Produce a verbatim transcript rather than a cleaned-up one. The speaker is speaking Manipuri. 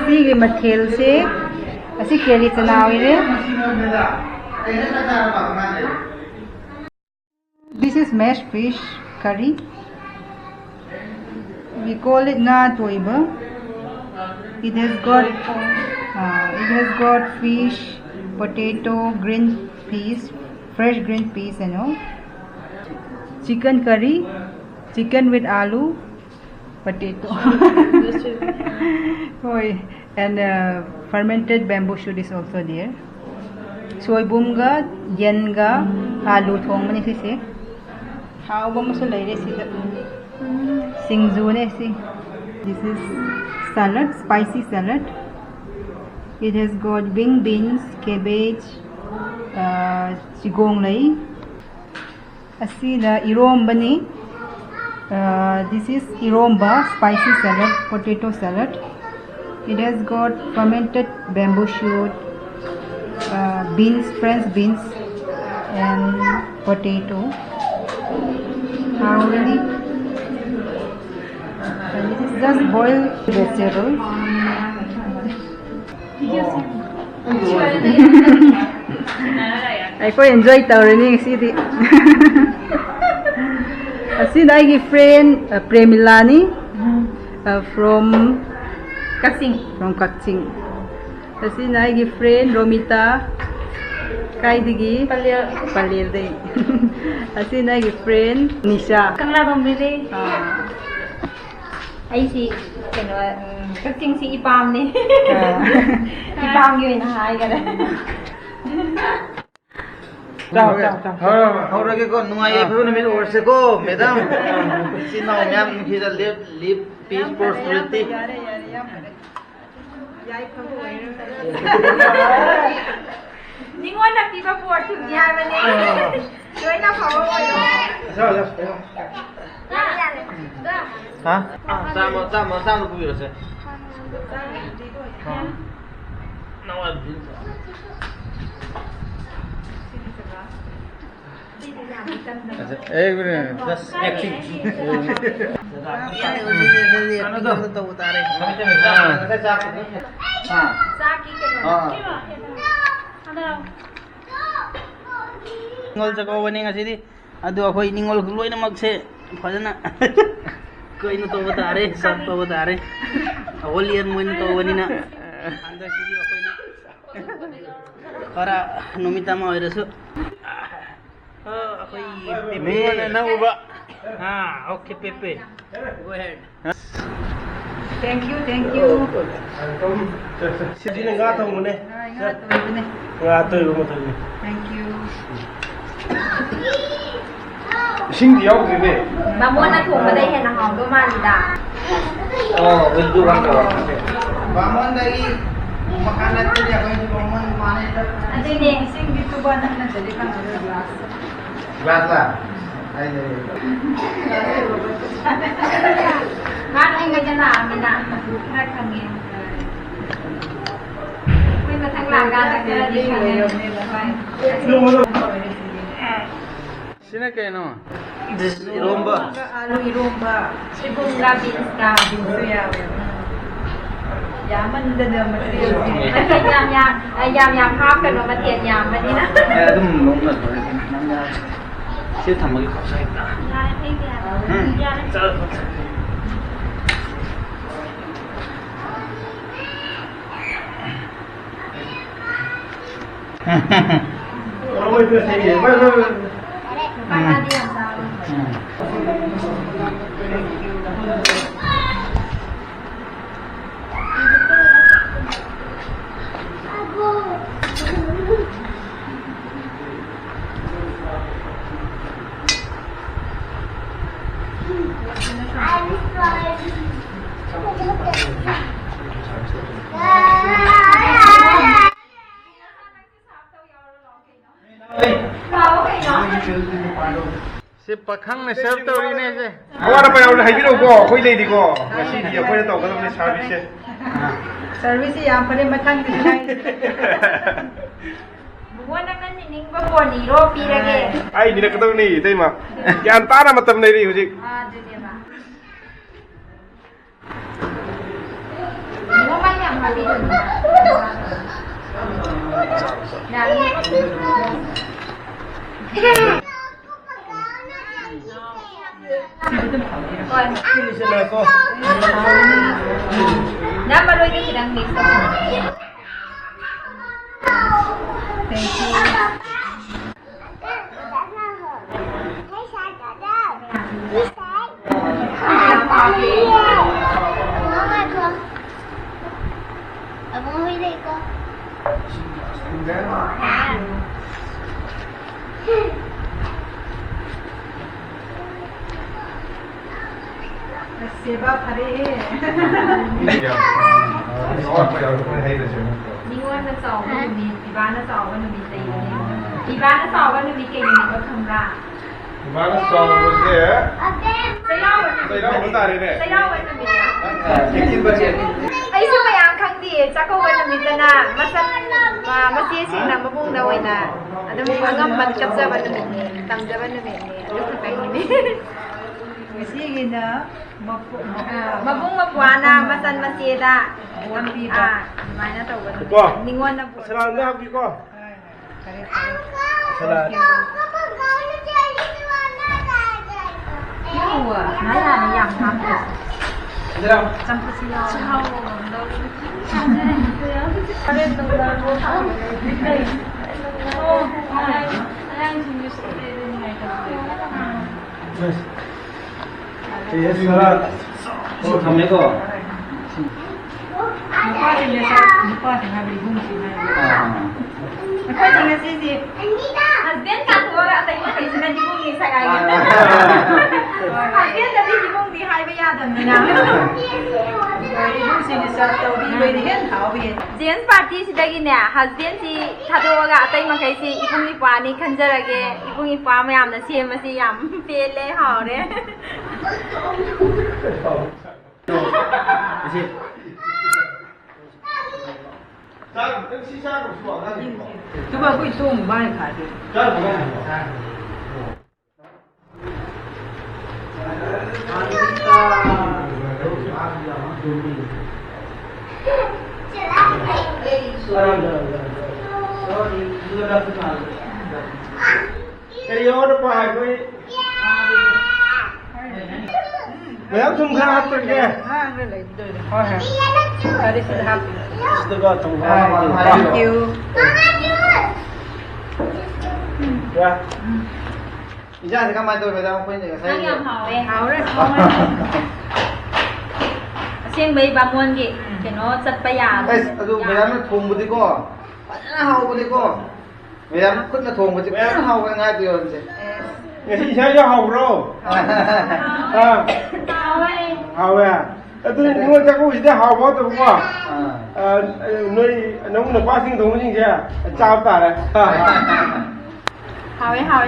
ꯁꯤꯒꯤ ꯃꯊꯦꯜꯁꯦ, ꯑꯁꯤ ꯀꯦꯂꯤ ꯆꯅꯥ ꯑꯣꯏꯔꯦ꯫ This is mashed fish curry. We call it nga toiba. It has got, uh, it has got fish, potato, green peas, fresh green peas and all. Chicken curry, chicken with aloo, potato. ꯍꯣꯏ, and uh, fermented bamboo shoot is also there. ꯁꯣꯏꯕꯨꯝꯒ ꯌꯦꯟꯒ ꯑꯥꯂꯨ ꯊꯣꯡꯕꯅꯤ ꯁꯤꯁꯦ꯫ ꯍꯥꯎꯕ ꯑꯃꯁꯨ ꯂꯩꯔꯦ ꯁꯤꯗ꯫ ꯁꯤꯡꯖꯨꯅꯦ ꯁꯤ꯫ This is salad, spicy salad. It has got wing beans, cabbage, uh, ꯆꯤꯒꯣꯡꯂꯩ꯫ ꯑꯁꯤꯅ ꯏꯔꯣꯝꯕꯅꯤ꯫ Uh, this is eromba, spicy salad, potato salad. It has got fermented bamboo shoot, uh, beans, French beans, and potato. Already, and it is just boiled vegetable. ꯑꯩꯈꯣꯏ enjoy ꯇꯧꯔꯅꯤ ꯉꯁꯤꯗꯤ꯫ ꯑꯁꯤꯅ ꯑꯩꯒꯤ friend, uh, ꯄ꯭ꯔꯦꯃꯤꯂꯥꯅꯤ, uh, from Kakching. From ꯀꯛꯆꯤꯡ꯫ ꯑꯁꯤꯅ ꯑꯩꯒꯤ friend ꯔꯣꯃꯤꯇꯥ꯫ ꯀꯥꯏꯗꯒꯤ? ꯄꯂꯦꯜ꯫ ꯄꯂꯦꯜꯗꯩ꯫ ꯑꯁꯤꯅ ꯑꯩꯒꯤ friend ꯅꯤꯁꯥ꯫ ꯀꯪꯂꯥꯇꯣꯡꯕꯤꯗꯩ꯫ ꯑꯥ꯫ ꯑꯩꯁꯤ ꯀꯩꯅꯣ, ꯎꯝ, ꯀꯛꯆꯤꯡꯁꯤ ꯏꯄꯥꯝꯅꯦ꯫ ꯑꯥ꯫ ꯏꯄꯥꯝꯒꯤ ꯑꯣꯏꯅ ꯍꯥꯏꯈꯔꯦ꯫ ꯆꯥꯎ, ꯆꯥꯎ, ꯆꯥꯎ꯫ ꯍꯧꯔ-, ꯍꯧꯔꯒꯦꯀꯣ꯫ ꯅꯨꯡꯉꯥꯏ ꯌꯥꯏꯐꯕ ꯅꯨꯃꯤꯠ ꯑꯣꯏꯔꯁꯦꯀꯣ, madam꯫ ꯏꯆꯤꯟ ꯏꯅꯥꯎ ꯃꯌꯥꯝ ꯅꯨꯡꯁꯤꯗ live, live peace, prosperity꯫ ꯌꯥꯔꯦ, ꯌꯥꯔꯦ, ꯌꯥꯝ ꯐꯔꯦ꯫ ꯌꯥꯏꯐꯕ ꯑꯣꯏꯔꯣ꯫ ꯅꯤꯉꯣꯟꯗ ꯄꯤꯕ ꯄꯣꯠꯇꯨꯗꯤ ꯍꯥꯏꯕꯅꯦ꯫ ꯂꯣꯏꯅ ꯐꯕ ꯑꯣꯏꯔꯣ꯫ ꯆꯥꯎ, ꯆꯥꯎ, ꯆꯥꯎ꯫ ꯌꯥꯔꯦ, ꯌꯥꯔꯦ꯫ ꯍꯥ? ꯆꯥꯝꯃ, ꯆꯥꯝꯃ, ꯆꯥꯝꯃ ꯄꯨꯕꯤꯔꯣꯁꯦ꯫ ꯑꯥ꯫ ꯅꯋꯥ ꯕꯤꯜ꯫ ꯑꯦ, ꯒꯨꯗ ꯏꯚꯤꯅꯤꯡ꯫ Just acting. ꯀꯩꯅꯣꯗꯣ꯫ ꯇꯧꯕ ꯇꯥꯔꯦ꯫ ꯑꯥ꯫ ꯆꯥꯛꯀꯤ ꯀꯩꯅꯣ꯫ ꯑꯥ꯫ ꯅꯤꯉꯣꯜ ꯆꯥꯛꯀꯧꯕꯅꯤ ꯉꯁꯤꯗꯤ꯫ ꯑꯗꯣ ꯑꯩꯈꯣꯏ ꯅꯤꯉꯣꯜ ꯂꯣꯏꯅꯃꯛꯁꯦ ꯐꯖꯅ ꯀꯩꯅꯣ ꯇꯧꯕ ꯇꯥꯔꯦ, ꯆꯥꯛ ꯇꯧꯕ ꯇꯥꯔꯦ꯫ ꯍꯣꯂꯤ ꯌꯦꯟ ꯃꯣꯏꯅ ꯇꯧꯕꯅꯤꯅ ꯍꯟꯗꯛꯁꯤꯗꯤ ꯑꯩꯈꯣꯏꯅ ꯈꯔ ꯅꯨꯃꯤꯠ ꯑꯃ ꯑꯣꯏꯔꯁꯨ꯫ ꯑ, ꯑꯩꯈꯣꯏ ꯄꯦꯄꯦ꯫ ꯅꯤꯉꯣꯜꯅ ꯅꯧꯕ꯫ ꯑꯥ, ꯑꯣꯀꯦ, ꯄꯦꯄꯦ꯫ Go ahead. Thank you, thank you. ꯁꯤꯗꯤ ꯉꯥ ꯊꯣꯡꯕꯅꯦ꯫ ꯑꯥ, ꯉꯥ ꯑꯇꯣꯏꯕꯅꯦ꯫ ꯉꯥ ꯑꯇꯣꯏꯕ ꯑꯃ ꯊꯣꯡꯉꯦ꯫ Thank you. ꯏꯁꯤꯡꯗꯤ ꯌꯥꯎꯗ꯭ꯔꯤꯅꯦ꯫ ꯕꯥꯃꯣꯟꯅ ꯊꯣꯡꯕꯗ ꯍꯦꯟꯅ ꯍꯥꯎꯗꯧ ꯃꯥꯜꯂꯤꯗ꯫ ꯑꯣ, will do one more. ꯕꯥꯃꯣꯟꯗꯒꯤ ꯃꯈꯥ ꯅꯠꯇ꯭ꯔꯗꯤ ꯑꯩꯈꯣꯏꯗꯤ ꯕꯥꯃꯣꯟ ꯃꯥꯟꯅꯩꯗ꯫ ꯑꯗꯨꯅꯦ꯫ ꯏꯁꯤꯡꯗꯤ ꯇꯨꯕ ꯅꯠꯇ꯭ꯔꯗꯤ ꯈꯪꯉꯔꯣꯏ, glass꯫ Glass ꯂ? ꯑꯩꯗꯤ ꯉꯥ ꯊꯦꯡꯕꯗ ꯂꯥꯛꯑꯃꯤꯅ ꯈꯔ ꯈꯪꯉꯦ꯫ ꯑꯩꯈꯣꯏ ꯃꯊꯪ ꯂꯥꯛꯀꯥꯟꯗ ꯈꯔꯗꯤ ꯈꯪꯉꯦ꯫ ꯁꯤꯅ ꯀꯩꯅꯣ? This is ꯏꯔꯣꯝꯕ꯫ ꯑꯥꯂꯨ ꯏꯔꯣꯝꯕ꯫ ꯁꯣꯏꯕꯨꯝꯒ beans ꯀ꯫ Beans ꯁꯨ ꯌꯥꯎꯋꯦ꯫ ꯌꯥꯝꯃꯟꯗꯅ ꯃꯊꯦꯜꯁꯦ꯫ ꯃꯊꯦꯜ ꯌꯥꯝ ꯌꯥꯝ-, ꯌꯥꯝ ꯌꯥꯝ ꯍꯥꯞꯀꯅꯣ, ꯃꯊꯦꯜ ꯌꯥꯝꯕꯅꯤꯅ꯫ ꯑꯦ, ꯑꯗꯨꯝ ꯅꯣꯡꯃ ꯂꯣꯏꯔꯦ, ꯌꯥꯝ ꯌꯥꯝ-, ꯁꯤ ꯊꯝꯃꯒꯦ, ꯈꯥꯎꯁꯥꯏꯗ꯫ ꯌꯥꯔꯦ, ꯊꯦꯡꯉꯦ, ꯌꯥꯔꯦ꯫ ꯎꯝ꯫ ꯌꯥꯔꯦ꯫ ꯆꯠꯂꯣ, ꯆꯠꯂꯣ꯫ ꯁꯤ ꯄꯥꯈꯪꯅ serve ꯇꯧꯔꯤꯅꯦ ꯁꯦ꯫ ꯑꯋꯥꯠ ꯑꯄꯥ ꯌꯥꯎꯔꯗꯤ ꯍꯥꯏꯕꯤꯔꯛꯎꯀꯣ, ꯑꯩꯈꯣꯏ ꯂꯩꯔꯤꯀꯣ꯫ ꯉꯁꯤꯗꯤ ꯑꯩꯈꯣꯏꯅ ꯇꯧꯒꯗꯕꯅꯤ service ꯁꯦ꯫ Service ꯁꯦ ꯌꯥꯝ ꯐꯔꯦ, ꯃꯊꯪꯗꯁꯨ ꯍꯥꯏꯔꯤꯁꯦ꯫ ꯏꯕꯨꯡꯉꯣ, ꯅꯪꯅ ꯅꯤꯡꯅꯤꯡꯕ ꯐꯣꯟ ꯏꯔꯣ, ꯄꯤꯔꯒꯦ꯫ ꯑꯩ ꯅꯤꯔꯛꯀꯗꯕꯅꯤ, ꯏꯇꯩꯃ꯫ ꯒ꯭ꯌꯥꯟ ꯇꯥꯅ ꯃꯇꯝ ꯂꯩꯔꯤ ꯍꯧꯖꯤꯛ꯫ ꯑꯥ, ꯑꯗꯨꯅꯦꯕ꯫ ꯏꯕꯨꯡꯉꯣ, ꯃꯩ ꯌꯥꯝ ꯍꯥꯞꯄꯤꯒꯅꯨ꯫ ꯌꯥꯅꯤ꯫ ꯍꯣꯏ꯫ ꯅꯪ ꯃꯔꯣꯏꯗꯣ ꯈꯤꯇꯪ mix ꯇꯧꯁꯜꯂꯣ꯫ Thank you. ꯑꯕꯨꯡ ꯍꯣꯏ ꯂꯩꯀꯣ꯫ ꯑꯁ, ꯁꯦꯕꯥ ꯐꯔꯦꯍꯦ꯫ ꯅꯤꯉꯣꯜꯅ ꯆꯥꯎꯕ ꯅꯨꯃꯤꯠ, ꯄꯤꯕꯥꯅ ꯆꯥꯎꯕ ꯅꯨꯃꯤꯠ ꯂꯩꯕꯅꯦ꯫ ꯄꯤꯕꯥꯅ ꯆꯥꯎꯕ ꯅꯨꯃꯤꯠ ꯀꯩ ꯅꯨꯃꯤꯠꯅꯣ ꯈꯪꯕ꯭ꯔꯥ? ꯄꯤꯕꯥꯅ ꯆꯥꯎꯕꯁꯦ ꯆꯩꯔꯥꯎꯕ ꯅꯨꯃꯤꯠ꯫ ꯆꯩꯔꯥꯎꯕ ꯇꯥꯔꯦꯅꯦ꯫ ꯆꯩꯔꯥꯎꯕ ꯅꯨꯃꯤꯠ꯫ ꯑꯩꯁꯨ ꯃꯌꯥꯝ ꯈꯪꯗꯤꯌꯦ꯫ ꯆꯥꯛꯀꯧꯕ ꯅꯨꯃꯤꯠꯇꯅ ꯃꯆꯟ, ꯃ-, ꯃꯆꯦꯁꯤꯡꯅ ꯃꯕꯨꯡꯗ ꯑꯣꯏꯅ ꯑꯗꯨꯝ ꯑꯉꯝꯕ ꯀꯠꯆꯕ ꯅꯨꯃꯤꯠꯅꯦ, ꯇꯝꯖꯕ ꯅꯨꯃꯤꯠꯅꯦ, ꯑꯗꯨ ꯈꯛꯇꯪꯒꯤꯅꯦ꯫ ꯉꯁꯤꯒꯤꯅ ꯃꯄꯨ-, ꯃꯄꯨ-, ꯑꯥ, ꯃꯕꯨꯡ ꯃꯄ꯭ꯋꯥꯅ ꯃꯆꯟ ꯃꯆꯦꯗ ꯕꯣꯔ ꯄꯤꯕ꯫ ꯑꯥ, ꯑꯗꯨꯃꯥꯏꯅ ꯇꯧꯕ ꯅꯨꯃꯤꯠ꯫ ꯀꯣ? ꯅꯤꯉꯣꯟꯅ ꯕꯣꯔ ꯁꯂꯥꯝꯗ ꯄꯤꯕ꯫ ꯍꯥꯞꯄꯤꯀꯣ? ꯍꯣꯏ, ꯍꯣꯏ, ꯐꯔꯦ, ꯐꯔꯦ꯫ ꯁꯂꯥꯝ꯫ ꯌꯥꯎꯋꯣ, ꯉꯥ ꯌꯥꯅꯤ, ꯌꯥꯝ ꯍꯥꯞꯄꯣ꯫ ꯁꯤꯗꯔꯥ? ꯆꯝꯐꯨꯠꯁꯨ ꯌꯥꯎꯋꯦ꯫ ꯍꯣꯔꯦꯟ ꯅꯨꯡꯗꯥꯡ ꯄꯣꯊꯥꯕꯗ꯫ ꯑꯣ, ꯑꯉꯥꯡꯁꯤꯡꯒꯤ ꯁ꯭ꯀꯨꯜ ꯂꯩꯕ ꯅꯨꯡꯉꯥꯏꯇꯕꯅꯦ꯫ ꯁꯤ ꯊꯝꯃꯦꯀꯣ꯫ ꯅꯨꯄꯥꯁꯤꯡꯅ ꯆꯥꯛ, ꯅꯨꯄꯥꯁꯤꯡ ꯍꯥꯏꯕ ꯏꯕꯨꯡꯁꯤꯡ ꯍꯥꯏꯕ꯫ ꯑꯥ꯫ ꯑꯩꯈꯣꯏꯗꯤ ꯉꯁꯤꯗꯤ husband ꯀꯥꯊꯣꯛꯑꯒ ꯑꯇꯩ ꯃꯈꯩꯁꯤꯅ ꯏꯕꯨꯡꯅꯤ ꯁꯒꯥꯏꯒꯤ꯫ ꯑꯥ꯫ Husbandꯗꯗꯤ ꯏꯕꯨꯡꯗꯤ ꯍꯥꯏꯕ ꯌꯥꯗꯕꯅꯤꯅ꯫ ꯏꯕꯨꯡꯁꯤꯡꯅ ꯆꯥꯛ ꯇꯧꯕꯤꯕꯩꯗꯤ ꯍꯦꯟꯅ ꯍꯥꯎꯕ ꯍꯦꯜꯂꯤ꯫ Gents partyꯁꯤꯗꯒꯤꯅꯦ, husbandꯁꯤ ꯊꯥꯗꯣꯛꯑꯒ ꯑꯇꯩ ꯃꯈꯩꯁꯤ ꯏꯕꯨꯡ ꯏꯄ꯭ꯋꯥꯅꯤ ꯈꯟꯖꯔꯒꯦ꯫ ꯏꯕꯨꯡ ꯏꯄ꯭ꯋꯥ ꯃꯌꯥꯝꯅ ꯁꯦꯝꯕꯁꯤ ꯌꯥꯝ ꯄꯦꯜꯂꯦ, ꯍꯥꯎꯔꯦ꯫ ꯏꯆꯦ꯫ ꯑꯗꯨꯒ ꯑꯩꯈꯣꯏ ꯁꯣꯝ ꯃꯥꯏ ꯈꯥꯏꯗꯣꯏ꯫ ꯀꯔꯤ ꯑꯣꯔ ꯄꯥꯏ ꯑꯩꯈꯣꯏ? ꯃꯌꯥꯝ ꯊꯨꯝ ꯈꯔ ꯍꯥꯞꯄꯤꯔꯒꯦ꯫ ꯍꯣꯏ, ꯍꯣꯏ꯫ ꯐꯔꯦ, ꯁꯤꯗ ꯍꯥꯞꯄꯤꯔꯣ꯫ ꯁꯤꯗꯒ ꯊꯨꯝ ꯈꯔ ꯍꯥꯞꯄꯤꯔꯒꯦ꯫ Thank you. ꯌꯥ꯫ ꯏꯟꯖꯥꯡꯁꯦ ꯀꯃꯥꯏꯅ ꯇꯧꯋꯤ, ꯃꯦꯗꯥꯝ? ꯑꯩꯈꯣꯏꯅ ꯉꯁꯥꯏ ꯆꯥꯛ ꯌꯥꯝ ꯍꯥꯎꯋꯦ꯫ ꯍꯥꯎꯔꯦ꯫ ꯑꯁꯦꯡꯕꯩ ꯕꯥꯃꯣꯟꯒꯤ ꯀꯩꯅꯣ ꯆꯠꯄ ꯌꯥꯕ꯫ ꯑꯁ, ꯑꯗꯨ ꯃꯦꯗꯥꯝꯅ ꯊꯣꯡꯕꯗꯤꯀꯣ ꯐꯖꯅ ꯍꯥꯎꯕꯅꯤꯀꯣ꯫ ꯃꯦꯗꯥꯝ ꯈꯨꯠꯅ ꯊꯣꯡꯕꯁꯦ ꯐꯖꯅ ꯍꯥꯎꯕꯅꯤ, ꯉꯥꯏ ꯇꯧꯔꯝꯁꯦ꯫ ꯉꯁꯤ ꯏꯟꯁꯥꯡ ꯌꯥꯝ ꯍꯥꯎꯕ꯭ꯔꯣ? ꯑꯥ꯫ ꯍꯥꯎꯋꯦ꯫ ꯍꯥꯎꯋꯦ꯫ ꯑꯗꯨ ꯅꯤꯉꯣꯜ ꯆꯥꯛꯀꯧꯕꯁꯤꯗꯤ ꯍꯥꯎꯕ ꯍꯥꯎꯇꯕꯀꯣ? ꯑꯥ꯫ ꯑꯥ, ꯅꯣꯏ ꯅꯃꯧ ꯅꯄꯥꯁꯤꯡ ꯊꯣꯡꯕꯁꯤꯡꯁꯦ ꯆꯥꯕ ꯇꯥꯔꯦ꯫ ꯍꯥꯎꯋꯦ, ꯍꯥꯎꯋꯦ꯫